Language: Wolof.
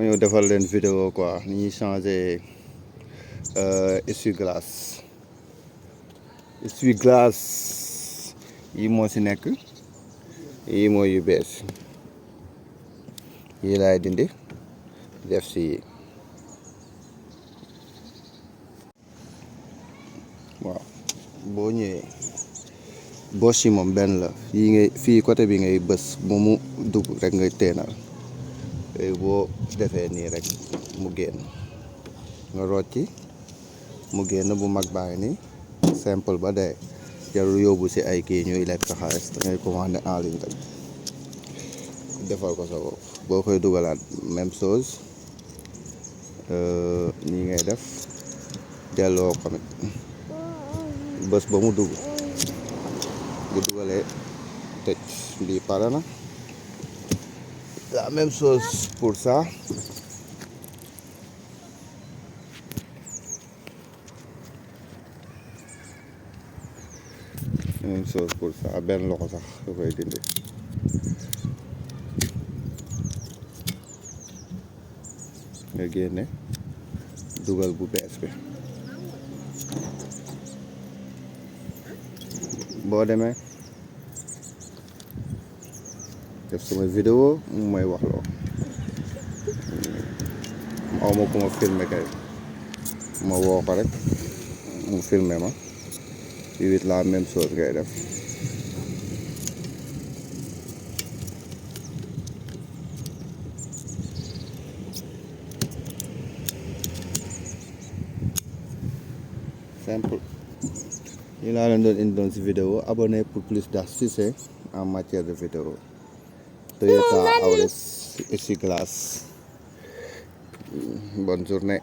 dama ñëw defal leen vidéo quoi ni ñuy changer essuie-glace yi moo ci nekk yi mooy yu bees yi laay dindi def ci waaw boo ñëwee bos yi moom benn la fii ngay fii côté bi ngay bës bu mu dugg rek ngay teenal léegi boo defee nii rek mu génn nga rocci mu génn bu mag baa ngi nii simple ba dee jarul yóbbu ci ay kii ñuy lekk sa xaalis da ngay commandé en ligne rek defal ko sa bopp boo koy dugalaat même chose nii ngay def delloo tamit bës ba mu dugg bu dugalee tëj bii pare na la même chose pour ça même chose pour ça benn loxo sax da koy dindi nga génne dugal bu bees bi boo demee def sama vidéo mu may wax loo aw ma ku ma filmé kay ma woo ko rek mu filmé ma fii it la même chose ngay def simple ñu laa leen doon indi doon ci vidéo abonnez pour plus d'astuces en matière de vidéo Toyota Auris essuie-glace bonne journée.